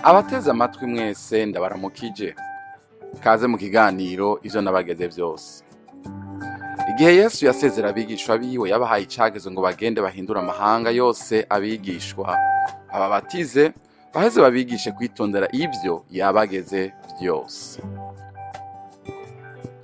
Abateze amatwi mwese, ndabaramukije. Kaze mu kiganiro Ivyo Nabageze Vyose. Igihe Yesu yasezera abigishwa biwe, yabahaye icagezo ngo bagende bahindure amahanga yose abigishwa, ababatize, baheze babigishe kwitondera ivyo yabageze vyose.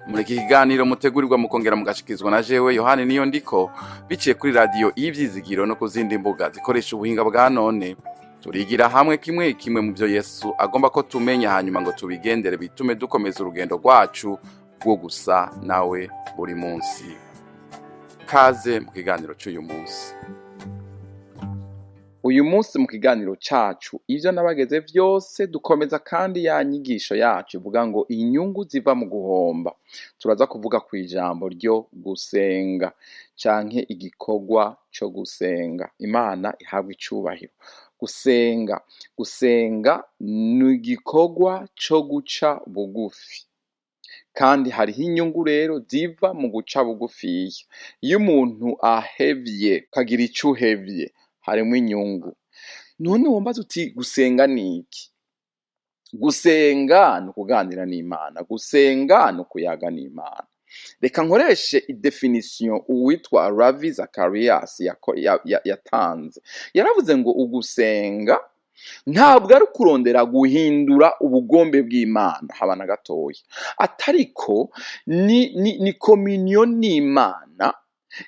Muri iki kiganiro mutegurirwa mukongera mugashikirizwa na jewe Yohani Niyo Ndiko, biciye kuri Radiyo Ivyizigiro no ku zindi mbuga zikoresha ubuhinga bwa none, turigira hamwe kimwe kimwe mu byo Yesu agomba ko tumenya, hanyuma ngo tubigendere, bitume dukomeza urugendo rwacu rwo gusa nawe buri munsi. Kaze mu kiganiro cy'uyu munsi. Uyu munsi mu kiganiro cacu Ivyo Nabageze Vyose, dukomeza kandi ya nyigisho yacu ivuga ngo inyungu ziva mu guhomba. Turaza kuvuga ku ijambo ryo gusenga canke igikorwa co gusenga. Imana ihabwa icubahiro. Gusenga ni igikorwa co guca bugufi, kandi hariho inyungu rero ziva mu guca bugufiya. Iyo umuntu ahevye, ukagira ico uhevye, harimwo inyungu. None wombaza uti: "Gusenga ni iki?" Gusenga ni ukuganira n'Imana, gusenga ni ukuyaga n'Imana. Reka nkoreshe i définition uwitwa Ravi Zacharias yatanze. Yaravuze ngo ugusenga ntabwo ari ukurondera guhindura ubugombe bw'Imana, haba na gatoya, atariko ni communion n'Imana.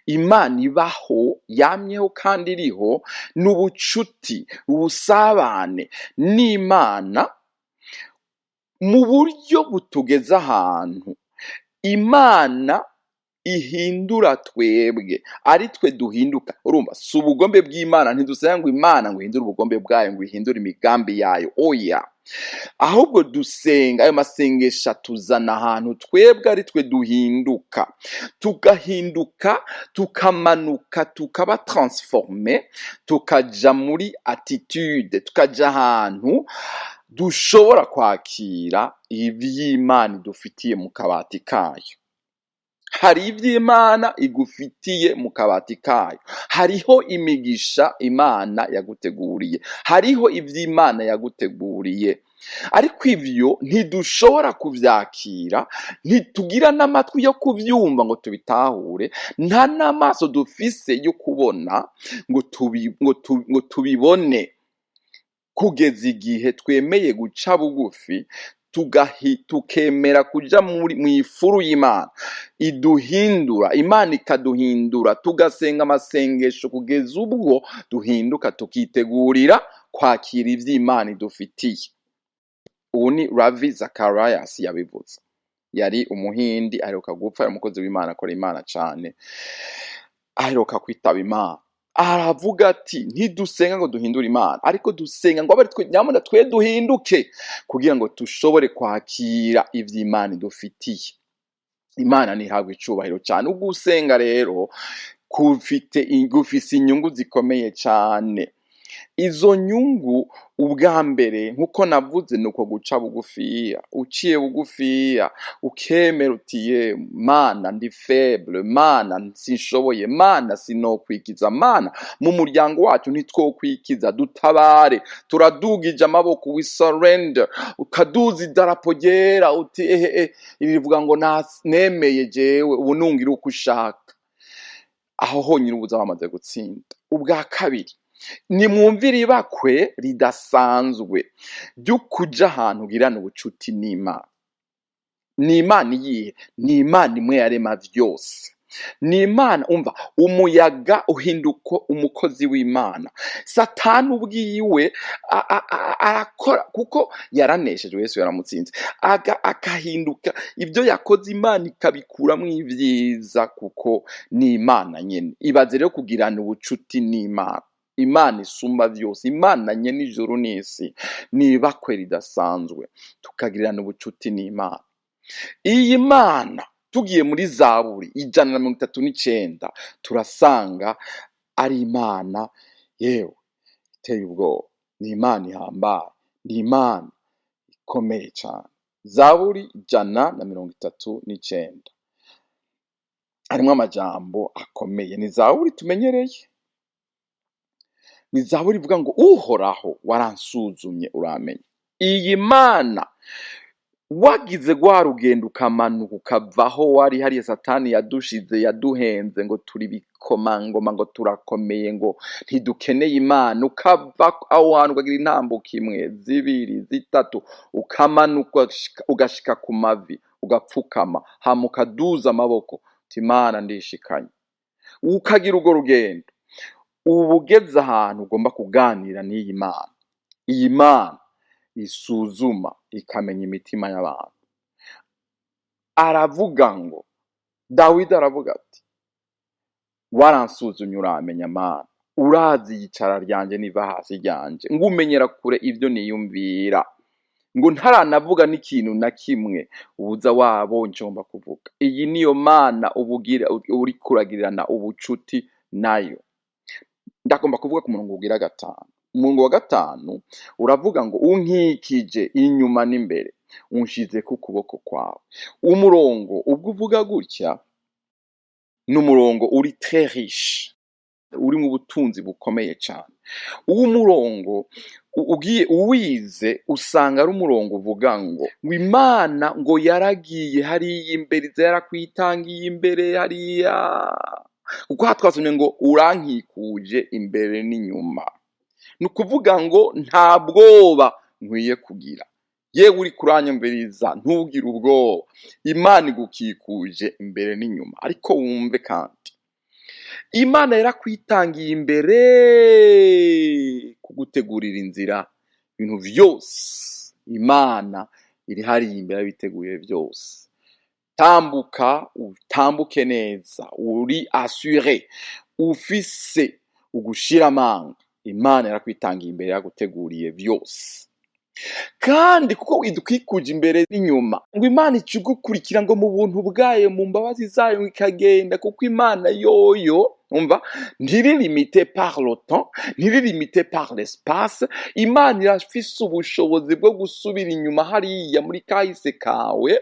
Imana ibaho, yamyeho kandi iriho, n'ubucuti, ubusabane n'Imana mu buryo butugeza ahantu Imana ihindura, twebwe ari twe duhinduka. Urumva, si ubugombe bw'Imana. Ntidusenga ngo Imana ngo ihindure ubugombe bwayo, ngo ihindure imigambi yayo, oya. Ahubwo dusenga, ayo masengesho atuzana ahantu twebwe ari twe duhinduka, tugahinduka, tukamanuka, tukaba transformé, tukaja muri attitude, tukaja ahantu dushobora kwakira ivy'Imana idufitiye mu kabati kayo. Hari ivy'Imana igufitiye mu kabati kayo, hariho imigisha Imana yaguteguriye, hariho ivy'Imana yaguteguriye, ariko ivyo ntidushobora kuvyakira, ntitugira n'amatwi yo kuvyumva ngo tubitahure, nta n'amaso dufise yo kubona ngo tubibone, kugeza igihe twemeye guca bugufi, tukemera kuja mw'ifuru y'Imana iduhindura. Imana ikaduhindura, tugasenga amasengesho kugeza ubwo duhinduka, tukitegurira kwakira ivy'Imana idufitiye. Ubu ni Ravi Zacharias yabivuze. Yari Umuhindi, aheruka gupfa, yari umukozi w'Imana, akora Imana cane, aheruka kwitaba Imana. Aravuga ati: "Ntidusenga ngo duhindure Imana, ariko dusenga ngo abe ari twe nyamuna twe duhinduke, kugira ngo dushobore kwakira ivy'Imana idufitiye." Imana ntihabwa icubahiro cane. Ugusenga rero gufise inyungu zikomeye cane. Izo nyungu, ubwa mbere, nk'uko navuze, ni uko guca bugufiya. Uciye bugufiya, ukemera uti: "Ye Mana, ndi faible, Mana sinshoboye, Mana sinokwikiza, Mana mu muryango wacu ntitwokwikiza, dutabare, turadugije amaboko, we surrender." Ukaduza idarapo ryera, uti: "Ehe, ibi bivuga ngo nemeye jewe, ubu nungira uko ushaka." Aho honyine ubuza bamaze gutsinda. Ubwa kabiri, nimwumvire ibakwe ridasanzwe ryo kuja ahantu ugirana ubucuti n'Imana. Ni Imana iyihe? Ni Imana imwe yarema vyose, ni Imana. Umva, umuyaga uhinduka umukozi w'Imana. Satani ubwiwe arakora, kuko yaraneshejwe, Yesu yaramutsinze. Akahinduka ibyo yakoze, Imana ikabikuramwo ibyiza, kuko ni Imana nyene. Ibaze rero kugirana ubucuti n'Imana, Imana isumba vyose, Imana nyene ijuru n'isi. Ni ibakwe ridasanzwe tukagirana ubucuti n'Imana. Iyi Mana, tugiye muri Zaburi 139, turasanga ari Imana yewe iteye ubwoba, ni Imana ihambaye, ni Imana ikomeye cane. Zaburi 139 harimwo amajambo akomeye. Ni zaburi tumenyereye, ni zaburi ivuga ngo: "Uhoraho, waransuzumye uramenya." Iyi Mana, wagize rwa rugendo, ukamanuka, ukavaho wari hariya Satani yadushize, yaduhenze ngo turi bikomangoma, ngo turakomeye, ngo ntidukeneye Imana, ukava aho hantu, ukagira intambuko imwe, zibiri, zitatu, ukamanuka, ugashika ku mavi, ugapfukama, hama ukaduza amaboko uti: "Imana, ndishikanye." Ukagira urwo rugendo, uba ugeze ahantu ugomba kuganira n'iyi Mana. Iyi Mana isuzuma ikamenya imitima y'abantu. Aravuga ngo, Dawidi aravuga ati: "Waransuzumye uramenya, Mana. Urazi iyicara ryanje niva hasi ryanje, ngumenyera kure ibyo niyumvira, ngo ntaranavuga n'ikintu na kimwe, ubuza wabonye ico ngomba kuvuga." Iyi niyo Mana ubugira uriko uragirirana ubucuti nayo. Ndagomba kuvuga ku murongo ugira gatanu. Umurongo wa gatanu uravuga ngo: "Unkikije inyuma n'imbere, unshize ku kuboko kwawe." Umurongo ubwo uvuga gutya ni umurongo uri très riche, urimo ubutunzi bukomeye cyane. Uwo murongo ugiye uwize, usanga ari umurongo uvuga ngo Imana ngo yaragiye hariya imbere, iza yarakwitangiye imbere hariya, kuko aha twasomye ngo: "Urankikuje imbere n'inyuma." Ni ukuvuga ngo nta bwoba nkwiye kugira. Yewe uri kuranyumviriza, ntugire ubwoba, Imana igukikuje imbere n'inyuma. Ariko wumve kandi, Imana yarakwitangiye imbere kugutegurira inzira. Ibintu vyose Imana iri hariya imbere yabiteguye byose. Tambuka, utambuke neza, uri assuré, ufise ugushira amanga. Imana yarakwitangiye imbere, yaguteguriye byose. Kandi kuko idukikuje imbere n'inyuma, ngo Imana ikigukurikira ngo mu buntu bwayo, mu mbabazi zayo, ikagenda, kuko Imana yoyo, umva, ntiri limité par le temps, ntiri limité par l'espace. Imana irafise ubushobozi bwo gusubira inyuma hariya muri kahise kawe,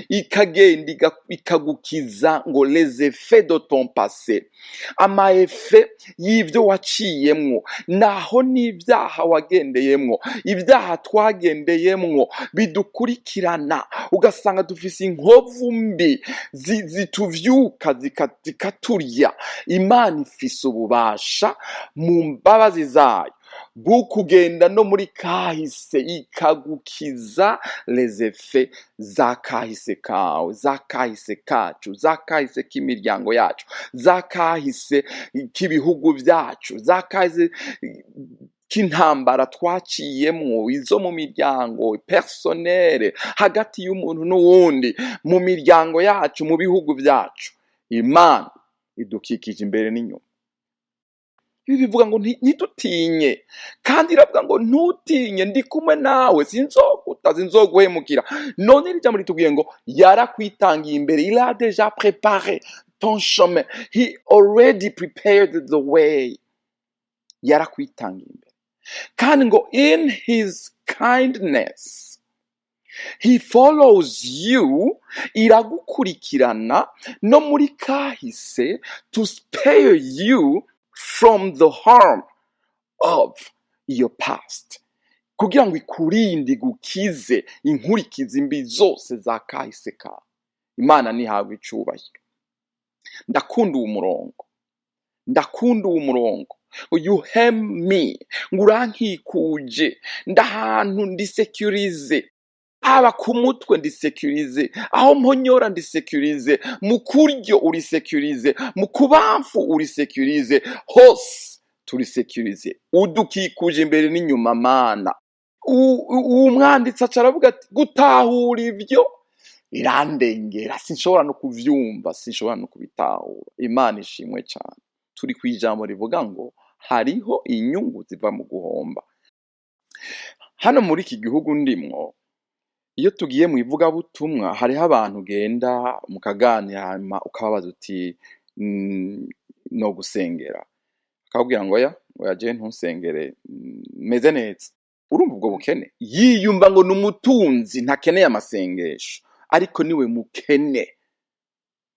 ikagenda ikagukiza ngo les effets de ton passé, ama effets y'ibyo waciyemwo, naho n'ibyaha wagendeyemwo, ibyaha twagendeyemwo bidukurikirana, ugasanga dufise inkovu mbi zituvyuka zikaturya. Imana ifise ububasha mu mbabazi zayo bwo kugenda no muri kahise, ikagukiza les effets za kahise kawe, za kahise kacu, za kahise k'imiryango yacu, za kahise k'ibihugu byacu, za kahise k'intambara twaciyemwo, izo mu miryango personnelle, hagati y'umuntu n'uwundi, mu miryango yacu, mu bihugu byacu. Imana idukikije imbere n'inyuma. Ibi bivuga ngo ntitutinye. Kandi iravuga ngo: "Ntutinye, ndi kumwe nawe, sinzoguta, sinzoguhemukira." None iri jambo ritubwiye ngo yarakwitangiye imbere. Il a déjà préparé ton chemin, he already prepared the way. Yarakwitangiye imbere. Kandi ngo in his kindness he follows you, iragukurikirana no muri kahise, to spare you from the harm of your past, kugira ngo ikurinde, igukize inkurikizi mbi zose za kahise kawe. Imana ntihabwe icubahiro. Ndakunda uwo murongo, ndakunda uwo murongo. You hem me, ngo urankikuje, ndahantu ndi sécurisé. Haba ku mutwe ndi sécurisé, aho mponyora ndi sécurisé, mu kuryo uri sécurisé, mu kubamfu uri sécurisé, hose turi sécurisé. Udukikuje imbere n'inyuma, Mana. Uwo mwanditsi aca aravuga ati: "Gutahura ivyo birandengera, sinshobora no kuvyumva, sinshobora no kubitahura." Imana ishimwe cyane. Turi ku ijambo rivuga ngo hariho inyungu ziva mu guhomba. Hano muri iki gihugu ndimwo, iyo tugiye mu ivugabutumwa, hariho abantu ugenda mukaganira, hanyuma ukababaza uti: "No gusengera?" Akakubwira ngo: "Oya, oya, jewe ntusengere, meze neza." Urumva ubwo bukene? Yiyumva ngo ni umutunzi, ntakeneye amasengesho, ariko niwe mukene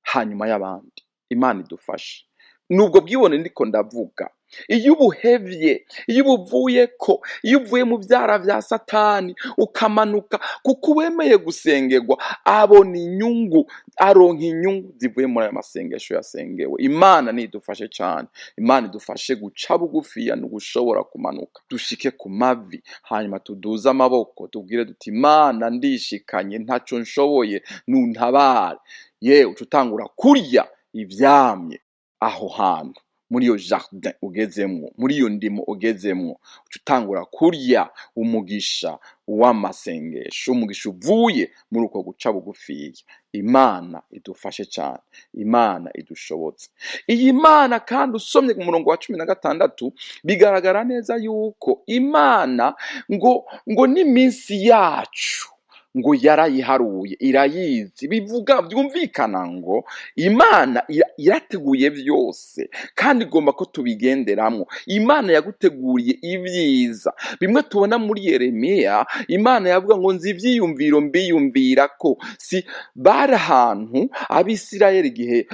hanyuma y'abandi. Imana idufashe. Nubwo bwibone ndiko ndavuga. Iyo ubuhevye, iyo ubuvuyeko, iyo uvuye mu vyara vya Satani ukamanuka, kuko uwemeye gusengerwa abona inyungu, aronka inyungu zivuye muri ayo masengesho yasengewe. Imana nidufashe cane, Imana idufashe guca bugufiya no gushobora kumanuka, dushike ku mavi, hanyuma tuduze amaboko tubwire duti: "Imana, ndishikanye, ntaco nshoboye, nuntabare." Yewe, uca utangura kurya ivyamye aho hantu muri iyo jardin ugezemwo, muri iyo ndimo ugezemwo. Uca utangura kurya umugisha w'amasengesho, umugisha uvuye muri uko guca bugufiya. Imana idufashe cyane, Imana idushobotse. Iyi Mana kandi, usomye ku murongo wa 16, bigaragara neza yuko Imana ngo n'iminsi yacu ngo yarayiharuye, irayizi. Bivuga byumvikana ngo Imana irateguye byose kandi igomba ko tubigenderamwo. Imana yaguteguriye ibyiza. Bimwe tubona muri Yeremiya, Imana yavuga ngo: "Nzi ivyiyumviro mbiyumvira ko." Si bari ahantu Abisirayeli igihe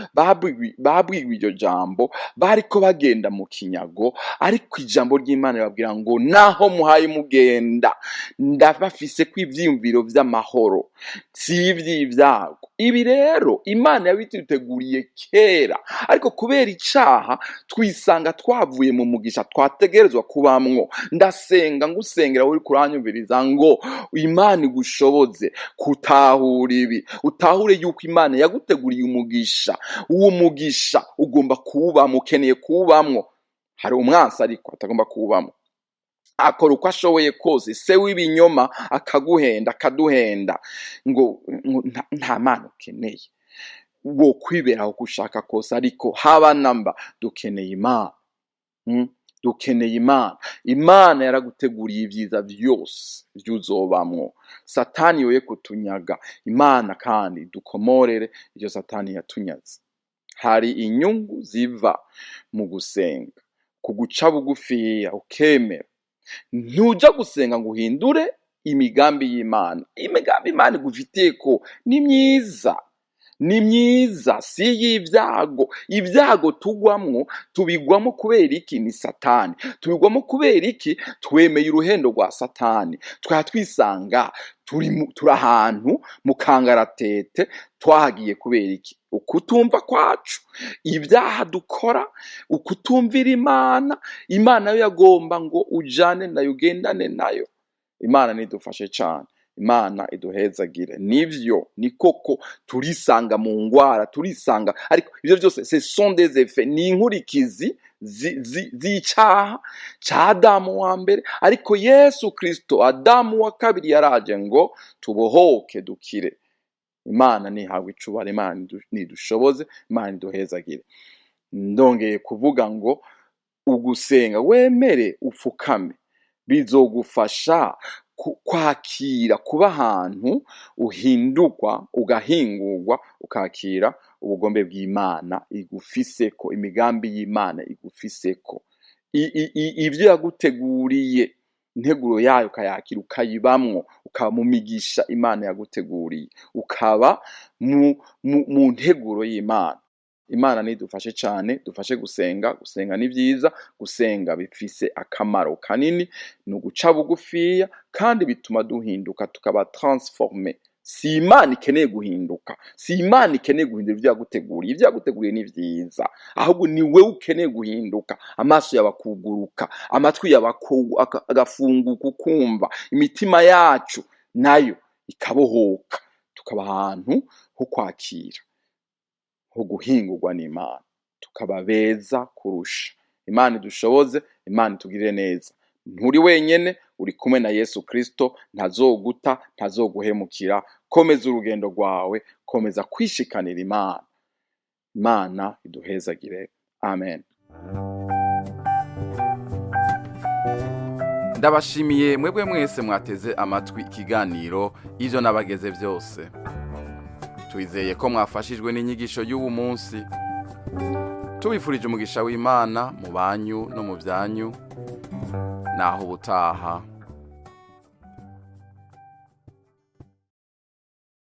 babwiwe iryo jambo, bariko bagenda mu kinyago, ariko ijambo ry'Imana ribabwira ngo: "Naho muhaye mugenda, ndabafise ko ivyiyumviro vy'amahoro, si ivy'ibyago." Ibi rero Imana yabituteguriye kera, ariko kubera icaha twisanga twavuye mu mugisha twategerezwa kubamwo. Ndasenga, ngusengera uri kuranyumviriza, ngo Imana igushoboze kutahura ibi, utahure yuko Imana yaguteguriye umugisha. Uwo mugisha ugomba kuwubamwo, ukeneye kuwubamwo. Hari umwansi ariko atagomba kuwubamwo, akora uko ashoboye kose, se w'ibinyoma, akaguhenda, akaduhenda ngo nta Mana ukeneye, wo kwiberaho uko ushaka kose. Ariko haba namba, dukeneye Imana. Dukeneye Imana. Imana yaraguteguriye ibyiza byose by'uzobamwo. Satani yoye kutunyaga. Imana kandi dukomorere ibyo Satani yatunyaze. Hari inyungu ziva mu gusenga, ku guca bugufiya ukemera. Ntuja gusenga ngo uhindure imigambi y'Imana. Imigambi Imana igufitiye ko ni myiza, ni myiza, si iy'ibyago. Ibyago tugwamwo, tubigwamo kubera iki? Ni Satani. Tubigwamo kubera iki? Twemeye uruhendo rwa Satani, twaba twisanga turi ahantu mu kangaratete. Twahagiye kubera iki? Ukutumva kwacu, ibyaha dukora, ukutumvira Imana. Imana yo yagomba ngo ujane nayo, ugendane nayo. Imana nidufashe cane, Imana iduhezagire. Nivyo, ni koko turisanga mu ngwara, turisanga, ariko ivyo byose ce sont des effets, ni inkurikizi z'icaha ca Adamu wa mbere. Ariko Yesu Kristo, Adamu wa kabiri, yaraje ngo tubohoke, dukire. Imana nihabwe icubahiro, Imana nidushoboze, Imana iduhezagire. Ndongeye kuvuga ngo ugusenga, wemere upfukame, bizogufasha kwakira kuba ahantu uhindurwa, ugahingurwa, ukakira ubugombe bw'Imana igufiseko, imigambi y'Imana igufiseko, ivyo yaguteguriye, integuro yayo, ukayakira, ukayibamwo, ukaba mu migisha Imana yaguteguriye, ukaba mu nteguro y'Imana. Imana nidufashe cane, dufashe gusenga. Gusenga ni vyiza, gusenga bifise akamaro kanini. Ni uguca bugufiya kandi bituma duhinduka, tukaba transformé. Si Imana ikeneye guhinduka, si Imana ikeneye guhindura ivyo yaguteguriye. Ivyo yaguteguriye ni vyiza, ahubwo ni wewe ukeneye guhinduka, amaso yawe akuguruka, amatwi yawe agafunguka, ukumva, imitima yacu nayo ikabohoka, tukaba ahantu ho kwakira, ho guhingurwa n'Imana, tukaba beza kurusha. Imana idushoboze, Imana itugirire neza. Nturi wenyene, uri kumwe na Yesu Kristo, ntazoguta, ntazoguhemukira. Komeza urugendo rwawe, komeza kwishikanira Imana. Imana iduhezagire. Amen. Ndabashimiye mwebwe mwese mwateze amatwi ikiganiro Ivyo Nabageze Byose. Twizeye ko mwafashijwe n'inyigisho y'uwu munsi. Tubifurije umugisha w'Imana mu banyu no mu byanyu. Naho ubutaha.